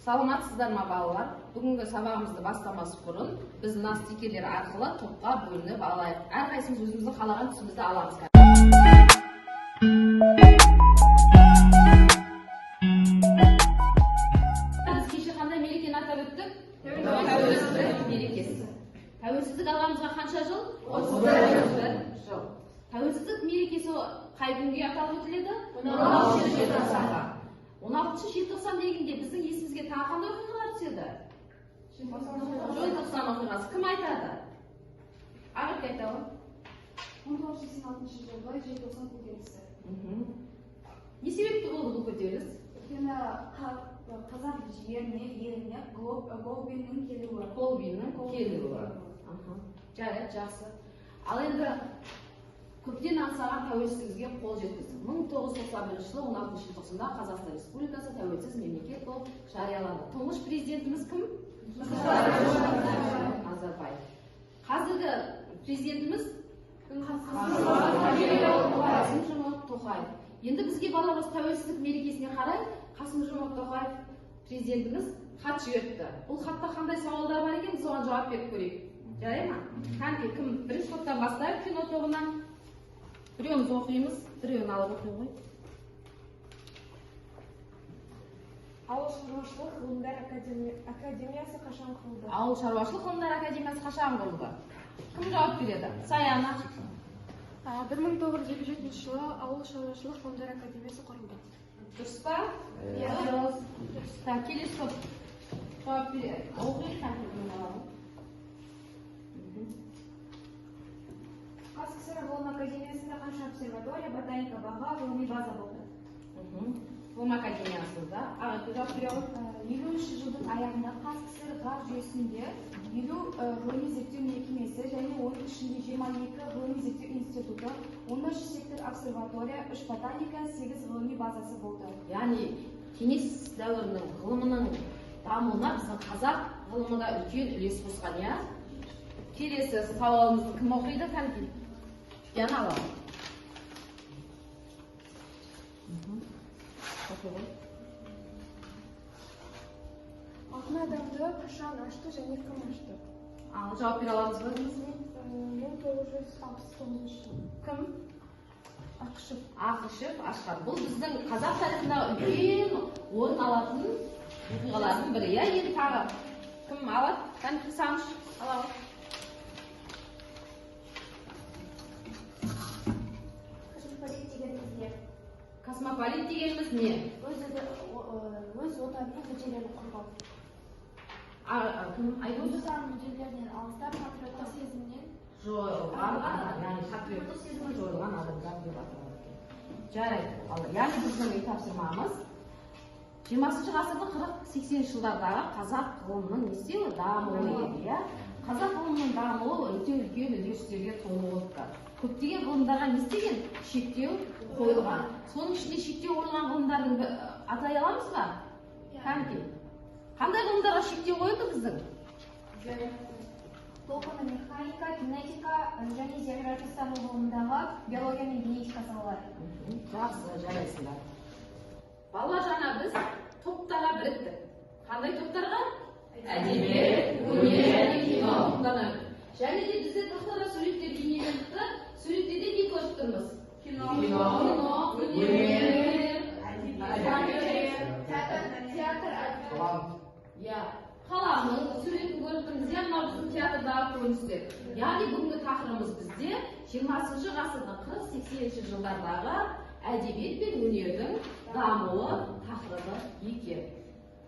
Саламатсыздар ма, балалар? Бүгінгі сабағымызды бастамас бұрын біз мына стикерлер арқылы топқа бөлініп алайық. Әрқайсымыз өзіміздің қалаған түсімізді аламыз. Біз кеше қандай мерекені атап өттік? Тәуелсіздік мерекесі. Тәуелсіздік алғанымызға қанша жыл? 31 жыл. Тәуелсіздік мерекесі қай күнге аталып өтіледі? 16 желтоқсанға. 16 желтоқсан дегенде біздің есімізге тағы қандай оқиғалар түседі? Желтоқсан оқиғасы. Кім айтады? Ақерке айта ғой. 1986 жылғы желтоқсан көтерілісі. Не себепті болды бұл көтеріліс? Өйткені қазақ жеріне, еліне Голбиннің келуі. Колбиннің келуі. Жарайды, жақсы. Ал енді көптен аңсаған тәуелсіздігімізге қол жеткіздік. 1991 жылы 16 желтоқсанда Қазақстан Республикасы тәуелсіз мемлекет болып жарияланды. Тұңғыш президентіміз кім? Назарбаев. Қазіргі президентіміз Қасым-Жомарт Тоқаев. Енді бізге, балалар, осы тәуелсіздік мерекесіне қарай Қасым-Жомарт Тоқаев президентіміз хат жіберіпті. Бұл хатта қандай сауалдар бар екен, соған жауап беріп көрейік. Жарай ма? Кәнекей, кім бірінші топтан бастайық, кино тобынан. Біреуіміз оқимыз, біреуін алып оқи ғой. Ауыл шаруашылық ғылымдар академиясы қашан құрылды? Ауыл шаруашылық ғылымдар академиясы қашан құрылды? Кім жауап береді? Саяна. 1957 жылы Ауыл шаруашылық ғылымдар академиясы құрылды. Дұрыс па? Иә. Дұрыс. Так, келесі топ жауап береді. Оқиық, кәнекей, біреуін аламын. ҚазКСР ғылым академиясында қанша обсерватория, ботаника бағы, ғылыми база болды? Ғылым академиясында. Ақерке жауап бере ғой. 50 жылдың аяғында ҚазКСР ғарыш жүйесінде 50 ғылыми зерттеу мекемесі және оның ішінде 22 ғылыми зерттеу институты, 13 сектор обсерватория, 3 ботаника, 8 ғылыми базасы болды. Яғни кеңес дәуірінің ғылымының дамуына біздің қазақ ғылымы да үлкен үлес қосқан, иә? Келесі сауалымызды кім оқиды? Кәнекей, Диана аламын. Оқи ғой. Алтын адамды қашан ашты және кім ашты? Ал жауап бере аламыз ба өзіңізге? 1969 жылы. Кім? Ақышев. Ақышев ашқан. Бұл біздің қазақ тарихындағы үлкен орын алатын оқиғалардың бірі, иә? Енді тағы кім алады? Кәнекей, Сағыныш ала ғой. Космополит дегеніміз не? Космополит дегеніміз не? Өз отанының мүдделерін қорғау. Кім Өз Айдос? отанының мүдделерінен алыстап, патриоттық сезімнен Жойылған адам, яғни патриоттық сезімі жойылған адамдар деп аталады екен. Жарайды. Ал яғни біздің үй тапсырмамыз 20-ғасырдың 40-80 жылдардағы қазақ ғылымының не істеуі, дамуы еді, иә? Қазақ ғылымының дамуы өте үлкен үдерістерге толы болыпты. Көптеген ғылымдарға не істеген? Шектеу қойылған. Соның ішінде шектеу қойылған ғылымдардың атай аламыз ба? Кәнекей. Қандай ғылымдарға шектеу қойылды біздің? Толқынды механика, кинетика және жер жаратылыстану ғылымындағы биология мен генетика салалары. Жақсы, жарайсыңдар. Балалар, жаңа біз топтарға біріктік. Қандай топтарға? Әдебиет, өнер және кино топтарына. Және де бізде тақтада суреттер бейнеленіпті. Суреттерде не көріп тұрмыз? Кино, кино, өнер, әдебиет, Театр. Иә, қаламның суретін көріп тұрмыз, иә, мынау біздің театрдағы көріністер. Яғни бүгінгі тақырыбымыз бізде 20 ғасырдың 40-80 жылдардағы әдебиет пен өнердің дамуы тақырыбы екен.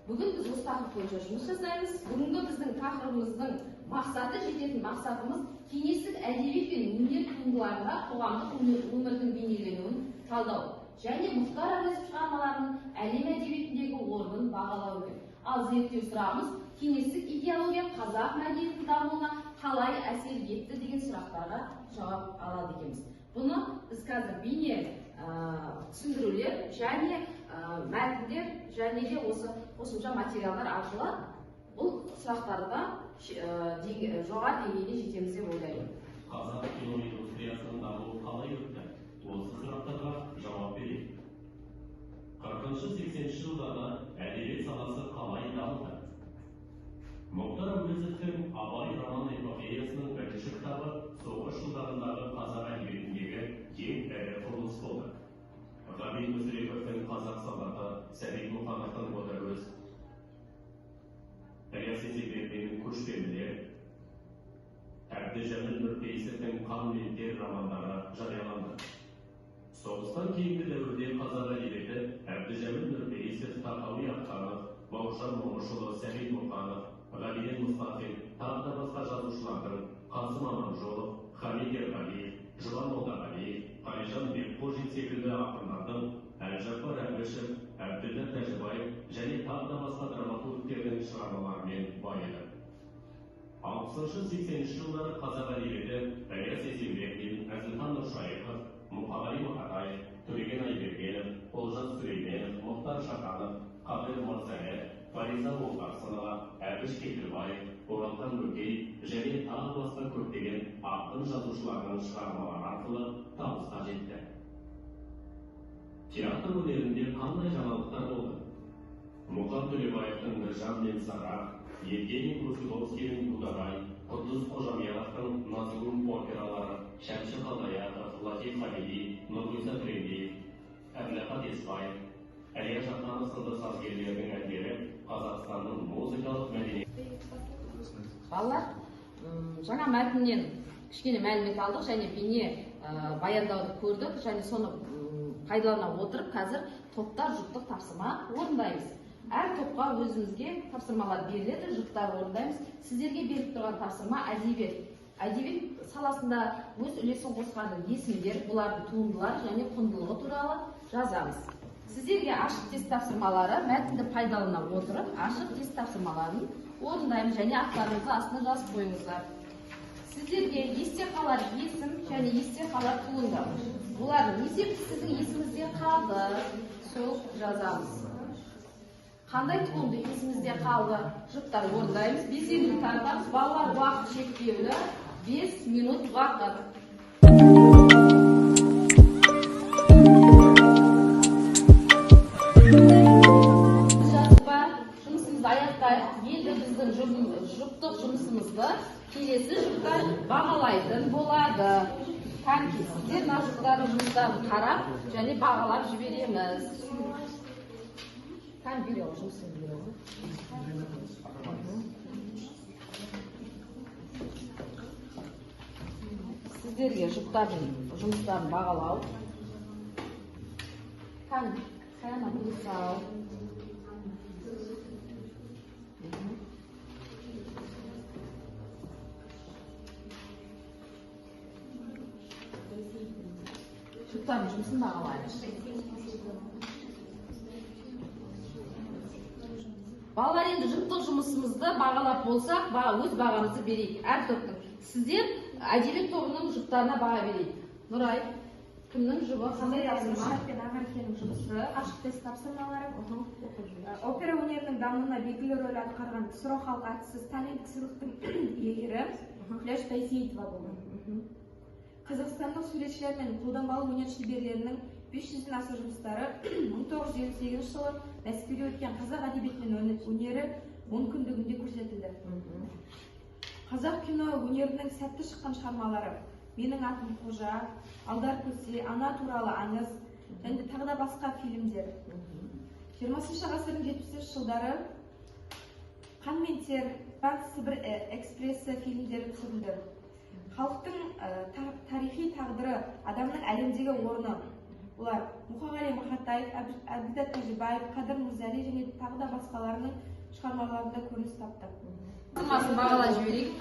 Бүгін біз осы тақырып бойынша жұмыс жасаймыз. Бүгінгі біздің тақырыбымыздың мақсаты, жететін мақсатымыз кеңестік әдебиет пен өнер туындыларында қоғамдық өмірдің бейнеленуін талдау және Мұхтар Әуезов шығармаларының әлем әдебиетіндегі орнын бағалау екен. Ал зерттеу сұрағымыз кеңестік идеология қазақ мәдениетінің дамуына қалай әсер етті деген сұрақтарға жауап алады екенбіз. Бұны біз қазір бейне түсіндірулер және мәтіндер және де осы қосымша материалдар арқылы бұл сұрақтарға жоғары деңгейге жетеміз деп ойлаймын. Қазақ кино индустриясының дамуы қалай өтті? Осы сұрақтарға жауап берейік. 40-80 жылдарда әдебиет саласы қалай дамыды? Әуезовтің Абай роман эпопеясының бірінші кітабы соғыс жылдарындағы қазақ әдебиетіндегі ең ірі құрылыс болды. Ғабит Мүсіреповтің Қазақ солдаты, Сәбит Мұқановтың Ботагөз, Ілияс Есенберлиннің Көшпенділер, Әбдіжәміл Нұрпейісовтің Қан мен тер романдары жарияланды. Соғыстан кейінгі дәуірде қазақ әдебиеті Әбдіжәміл Нұрпейісов, Тахауи Ахтанов, Бауыржан Момышұлы, Сәбит Мұқанов, Ғабиден Мұстафин, тағы да басқа жазушылардың Қасым Аманжолов, Хамит Ерғалиев, Жұбан Молдағалиев, Қалижан Бекқожин секілді ақындардың, Әлжаппар Әбішев, Әбділда Тәжібаев және тағы да басқа драматургтердің шығармаларымен байыды. 60-80 жылдары қазақ әдебиеті Ілияс Есенберлин, Әзілхан Нұршайықов, Мұқағали Мақатаев, Төлеген Айбергенов, Олжас Сүлейменов, Мұхтар Шаханов, Қадыр Мырзалы, Фариза Оңғарсынова, Әбіш Кекілбаев, Оралхан Бөкей және тағы басқа көптеген ақын жазушылардың шығармалары арқылы табысқа жетті. Театр өнерінде қандай жаңалықтар болды? Мұқан Төлебаевтың Біржан мен Сара, Евгений Брусиловскийдің Дударай, Құддыс Қожамьяровтың Назгүл опералары, Шәмші Қалдаяқов, Латиф Хамиди, Нұрғиса Тілендиев, Әбілақат Есбаев, Әлия Жақанов сынды сазгерлердің әндері Қазақстанның музыкалық мәдениеті. Балалар, жаңа мәтіннен кішкене мәлімет алдық және бейне баяндауды көрдік және соны пайдалана отырып қазір топтар жұптық тапсырма орындаймыз. Әр топқа өзімізге тапсырмалар беріледі, жұптар орындаймыз. Сіздерге беріп тұрған тапсырма әдебиет. Әдебиет саласында өз үлесін қосқан есімдер, бұлардың туындылары және құндылығы туралы жазамыз. Сіздерге ашық тест тапсырмалары, мәтінді пайдалана отырып, ашық тест тапсырмаларын орындаймыз және аттарыңызды астына жазып қойыңыздар. Сіздерге есте қалар есім және есте қалар туынды. Бұлар не себепті сіздің есіңізде қалды, сол жазамыз. Қандай туынды есімізде қалды, жұптар орындаймыз. Белсенділік танытамыз. Балалар, уақыт шектеулі, 5 минут уақыт. Біз жаздық па? Жұмысымызды аяқтайық. Енді біздің жұптық жұмысымызды келесі жұптар бағалайтын болады. Кәнки, сіздер мына жұптардың жұмыстарын қарап және бағалап жібереміз. Кән бере ғой, жұмысын бере ғой. Сіздерге жұптардың жұмыстарын бағалау. Кән, Саяна, бере сал. Жұптардың жұмысын бағалаймыз. Балалар, енді жұптық жұмысымызды бағалап болсақ, өз бағамызды берейік. Әр топтың. Сіздер әдебиет тобының жұптарына баға берейік. Нұрай, кімнің жұбы, қандай тапсырма? Нұршат пен Ақеркенің жұмысы, ашық тест тапсырмалары. Опера өнерінің дамуына белгілі рөл атқарған КСРО халық әртісі Сталиндік сыйлықтың иегері Күләш Байсейітова болды. Қазақстандық суретшілер мен қолданбалы өнер шеберлерінің 500-ден аса жұмыстары 1958 жылы Мәскеуде өткен қазақ әдебиеті мен өнері онкүндігінде көрсетілді. Қазақ кино өнерінің сәтті шыққан шығармалары Менің атым Қожа, Алдар Көсе, Ана туралы аңыз және тағы да басқа фильмдер. 20 ғасырдың 70 жылдары Қан мен тер, Транс-Сібір экспресі фильмдері түсірілді. Халықтың тарихи тағдыры, адамның әлемдегі орны. Олар Мұқағали Мақатаев, Әбділда Тәжібаев, Қадыр Мырзали және тағы да басқаларының шығармаларында көрініс тапты. Тапсырмасын бағалап жіберейік.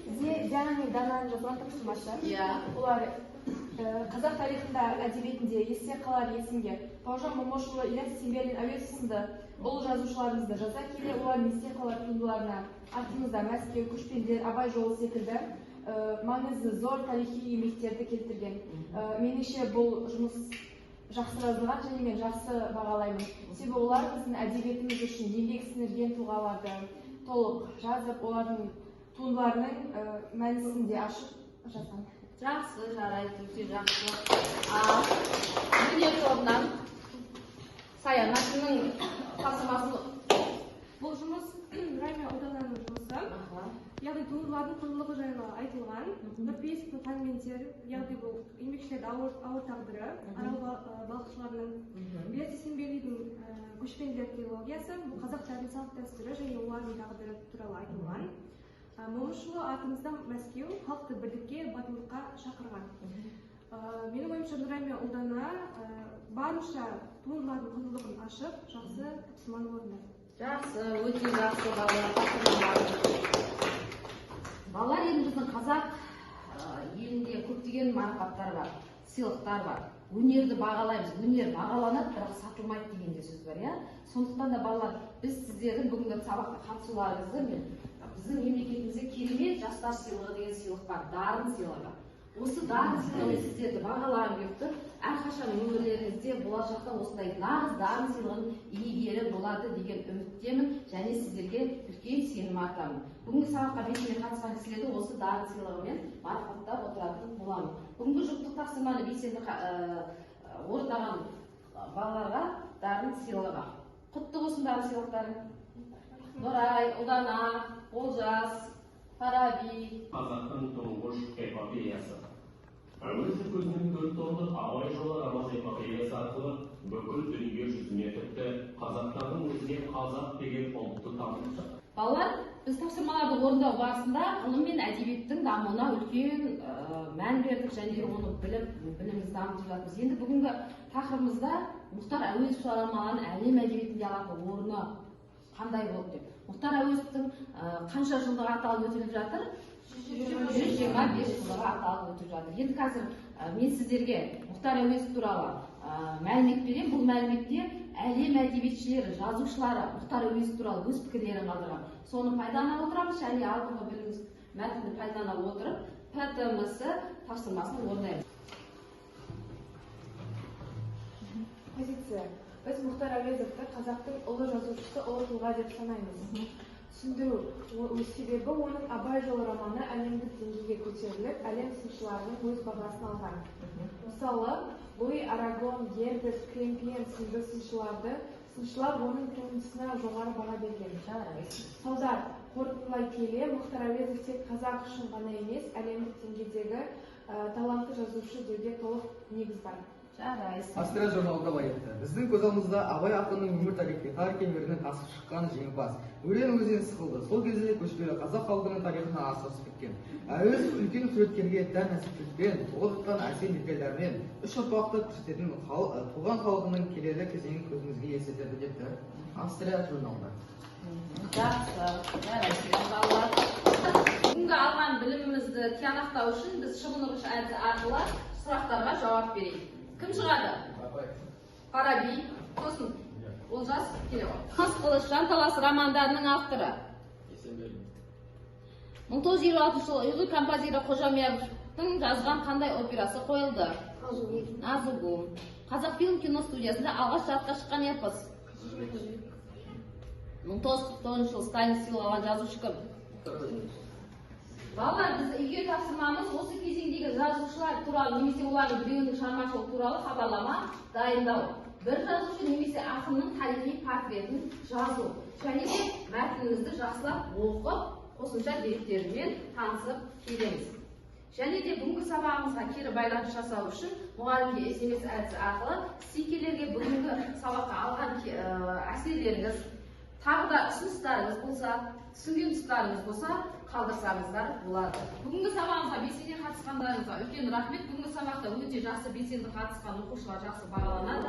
Бізде Диана мен Дананың жазған тапсырмасы. Иә. Олар қазақ тарихында, әдебиетінде есте қалар есімге Бауыржан Момышұлы, Ілияс Есенберлин, Әуезов сынды ұлы жазушыларымызды жаза келе, олардың есте қалар туындыларына артымызда Мәскеу, Көшпенділер, Абай жолы секілді маңызы зор тарихи еңбектерді келтірген. Меніңше бұл жұмыс жақсы жазылған және мен жақсы бағалаймын. Себебі олар біздің әдебиетіміз үшін еңбек сіңірген тұлғаларды толық жазып, олардың туындыларының мәнісін де ашып жазған. Жақсы, жарайды, өте жақсы. Ал өнер тобынан Саяна, кімнің тапсырмасын? Бұл жұмыс Нұрай мен Яғни туындылардың құндылығы жайлы айтылған. Нұрпейісовтің «Қан мен тер», яғни бұл еңбекшілердің ауыр тағдыры, Арал балықшыларының. Ілияс Есенберлиннің «Көшпенділер» трилогиясы, бұл қазақтардың салт дәстүрі және олардың тағдыры туралы айтылған. Момышұлы «Артымызда Мәскеу», халықты бірлікке, батылдыққа шақырған. Менің ойымша, Нұрай мен Ұлдана барынша туындылардың құндылығын ашып, жақсы тапсырманы орындады. Жақсы, өте жақсы, балалар, тапсырмалар. Балалар, енді біздің қазақ елінде көптеген марапаттар бар, сыйлықтар бар. Өнерді бағалаймыз. Өнер бағаланады, бірақ сатылмайды деген де сөз бар, иә. Сондықтан да, балалар, біз сіздердің бүгінгі сабаққа қатысуларыңызды мен біздің мемлекетімізде керемет «Жастар сыйлығы» деген сыйлық бар, «Дарын» сыйлығы. Осы «Дарын» сыйлығымен сіздерді бағалағым келіп тұр. Әрқашан өмірлеріңізде болашақта осындай нағыз «Дарын» сыйлығының иегері болады деген үміттемін және сіздерге үлкен сенім артамын. Бүгінгі сабаққа белсене қатысқан кісілерді осы «Дарын» сыйлығымен марапаттап отыратын боламын. Бүгінгі жұптық тапсырманы белсенді орындаған балаларға «Дарын» сыйлығы. Құтты болсын «Дарын» сыйлықтарың! Нұрай, Ұлдана, Олжас, Фараби. Қазақтың тұңғыш эпопеясы. Әуезов өзінің төрт томдық «Абай жолы» роман эпопеясы арқылы бүкіл дүние жүзіне, тіпті қазақтардың өзіне қазақ деген ұлтты танытты. Балалар, біз тапсырмаларды орындау барысында ғылым мен әдебиеттің дамуына үлкен мән бердік және де оны біліп, білімімізді дамытып жатырмыз. Енді бүгінгі тақырыбымызда Мұхтар Әуезов шығармаларының әлем әдебиетінде алатын орны қандай болды деп. Мұхтар Әуезовтің қанша жылдығы аталып өтіліп жатыр? 125 жылдығы аталып өтіп жатыр. Енді қазір мен сіздерге Мұхтар Әуезов туралы мәлімет беремін. Бұл мәліметте әлем әдебиетшілері, жазушылары Мұхтар Әуезов туралы өз пікірлерін қалдырған. Соны пайдалана отырамыз және алдыңғы біліміміз мәтінді пайдалана отырып, ПТМС тапсырмасын орындаймыз. Позиция. Біз Мұхтар Әуезовті қазақтың ұлы жазушысы, ұлы тұлға деп санаймыз. Түсіндіру. Себебі оның «Абай жолы» романы әлемдік деңгейге көтеріліп, әлем сыншыларының өз бағасын алған. Мысалы, Луи Арагон, Герберт Кремпиен сынды сыншылар оның туындысына жоғары баға берген. Салдар. Қорытындылай келе, Мұхтар Әуезов тек қазақ үшін ғана емес, әлемдік деңгейдегі талантты жазушы деуге толық негіз бар. Жарайсың. Австрия журналында былай депті: «Біздің көз алдымызда Абай ақынның өмір тарихи тар кемерінен тасып шыққан жеңімпаз Өрен өзен сықылды сол кезде көшпелі қазақ халқының тарихына астасып кеткен. Әуезов үлкен суреткерге тән нәзіктікпен, толып жатқан әсем детальдармен үш ұрпақты көрсететін туған халқының келелі кезеңін көзімізге елестетеді», — депті Австрия журналында. Жақсы, жарайсыңдар, балалар. Бүгінгі алған білімімізді тиянақтау үшін біз шыбын ұрғыш әдісі арқылы сұрақтарға жауап берейік. Кім шығады? Фараби, сосын Олжас келе ғой. «Қыз қылыш», «Жанталас» романдарының авторы? 1956 жылы ұйғыр композиторы Қожамияровтың жазған қандай операсы қойылды? «Назыгул». Қазақфильм киностудиясында алғаш жарыққа шыққан эпос? 1949 жылы Сталин сыйлығы алған жазушы кім? Балалар, біз үйге тапсырмамыз: осы кезеңдегі жазушылар туралы немесе олардың біреуінің шығармашылығы туралы хабарлама дайындау, бір жазушы немесе ақынның тарихи портретін жазу және де мәтінімізді жақсылап оқып, қосымша деректермен танысып келеміз. Және де бүгінгі сабағымызға кері байланыс жасау үшін мұғалімге СМС әдісі арқылы стикерлерге бүгінгі сабаққа алған әсерлеріңіз, тағы да ұсыныстарыңыз болса, түсінген тұстарыңыз болса, қалдырсаңыздар болады. Бүгінгі сабағымызға белсене қатысқандарыңызға үлкен рахмет. Бүгінгі сабақта өте жақсы белсенді қатысқан оқушылар жақсы бағаланады.